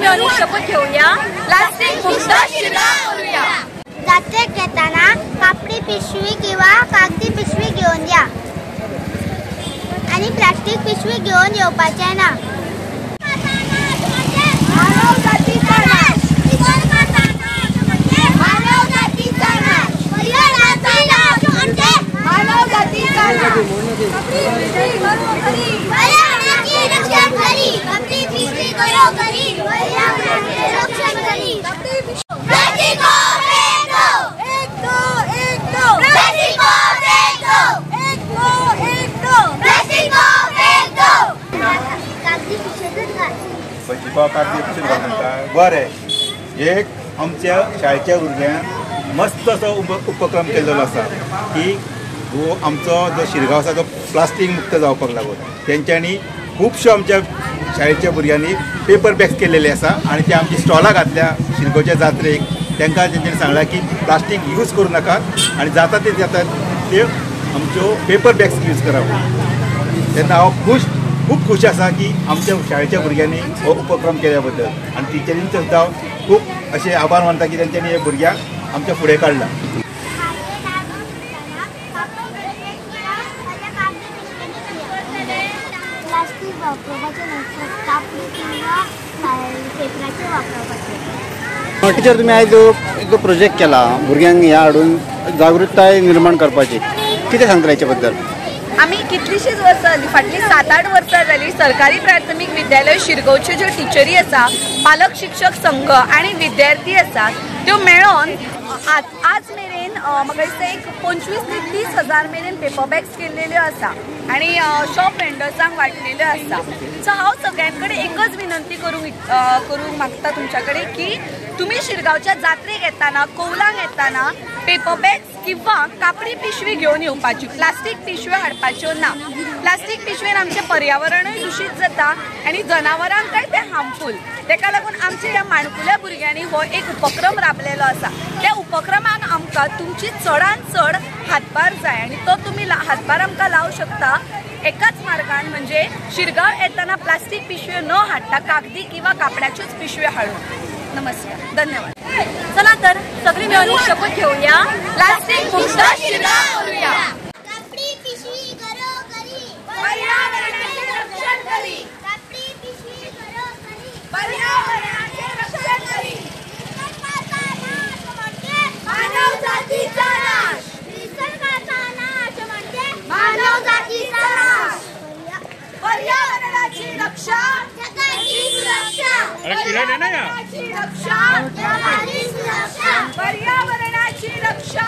मेळून शपथ घेऊया, प्लास्टिक मुक्त शिरगांव करूया। जात्रेक येताना कापडी पिशवी किंवा कागदी पिशवी घेवन या आनी प्लास्टीक पिशवी घेवन येवपाचें ना। बरें, एक आमच्या शाळेच्या भुरग्यांक मस्त असो उपक्रम केल्लो आसा की हो आमचो जो शिरगांव आसा तो प्लास्टीक मुक्त जावपाक लागून तेंच्यांनी खुबश्यो आमच्या शाळेच्या भुरग्यांनी पेपर बॅग्स केलेले आसा आनी ते आमची स्टॉलां घातल्या शिरगांवच्या जात्रेक। तांकां तेंच्यांनी सांगलां की प्लास्टीक यूज करूं नाकात आनी जाता ते जाता ते आमच्यो पेपर बॅग्स यूज करात। तेन्ना हांव खूब खुश आसा की आमच्या शाळेच्या भुरग्यांनी हो उपक्रम केल्या बद्दल आनी टिचरींचो सुद्दां खूब अशें आभार मानता की तेंच्यांनी हे भुरग्यांक आमच्या फुडें काडला। टिचर, तुमी आयज एक प्रोजेक्ट केला भुरग्यांक ह्या हाडून जागृताय निर्माण करपाची, कितें सांगता हेचे बद्दल? आमी कितलीशीच वर्सां जाली, फाटलीं 7-8 वर्सां जाली सरकारी प्राथमीक विद्यालय शिरगांवच्यो ज्यो टिचरी आसा, पालक शिक्षक संघ आनी विद्यार्थी आसात त्यो मेळोन आज मेरेन म्हाका दिसता एक 25 ते 30 हजार मेरेन पेपर बॅग्स केल्लेल्यो आसा आनी शॉप वेंडर्सांक वांटलेल्यो आसा। सो हांव सगळ्यां कडेन एकच विनंती करूंक मागता तुमच्या कडेन की तुमी शिरगांवच्या जात्रेक येताना, कौलांक येताना पेपर बॅग्स किंवा कापडी पिशवी घेवन येवपाची, प्लास्टीक पिशव्यो हाडपाच्यो ना। प्लास्टीक पिशवेन आमचें पर्यावरणूय दुशीत जाता आनी जनावरांकय तें हार्मफूल। तेका लागून आमच्या ह्या माणकुल्या भुरग्यांनी हो एक उपक्रम राबलेलो आसा। त्या उपक्रमाक आमकां तुमची चडान चड हातभार जाय आनी तो तुमी हातभार आमकां लावंक शकता एकाच मार्गान, म्हणजे शिरगांव येताना प्लास्टीक पिशव्यो न हाडटा कागदी किंवा कापडाच्योच पिशव्यो हाडून। नमस्कार, धन्यवाद। चला तर सगळी मेळून शपथ घेऊया, प्लास्टिक मुक्त शिरगांव करूया। कापडी पिशवी घरोघरी, पर्यावरणाचे रक्षण करी। कापडी पिशवी घरोघरी, पर्यावरणाचे रक्षण करी। निसर्गाचा नाश म्हणजे मानवजातीचा नाश। निसर्गाचा नाश म्हणजे मानवजातीचा नाश। पर्यावरणाची रक्षा जगाची सुरक्षा। पर्यावरणाची रक्षा जगाची सुरक्षा। पर्यावरणाची रक्षा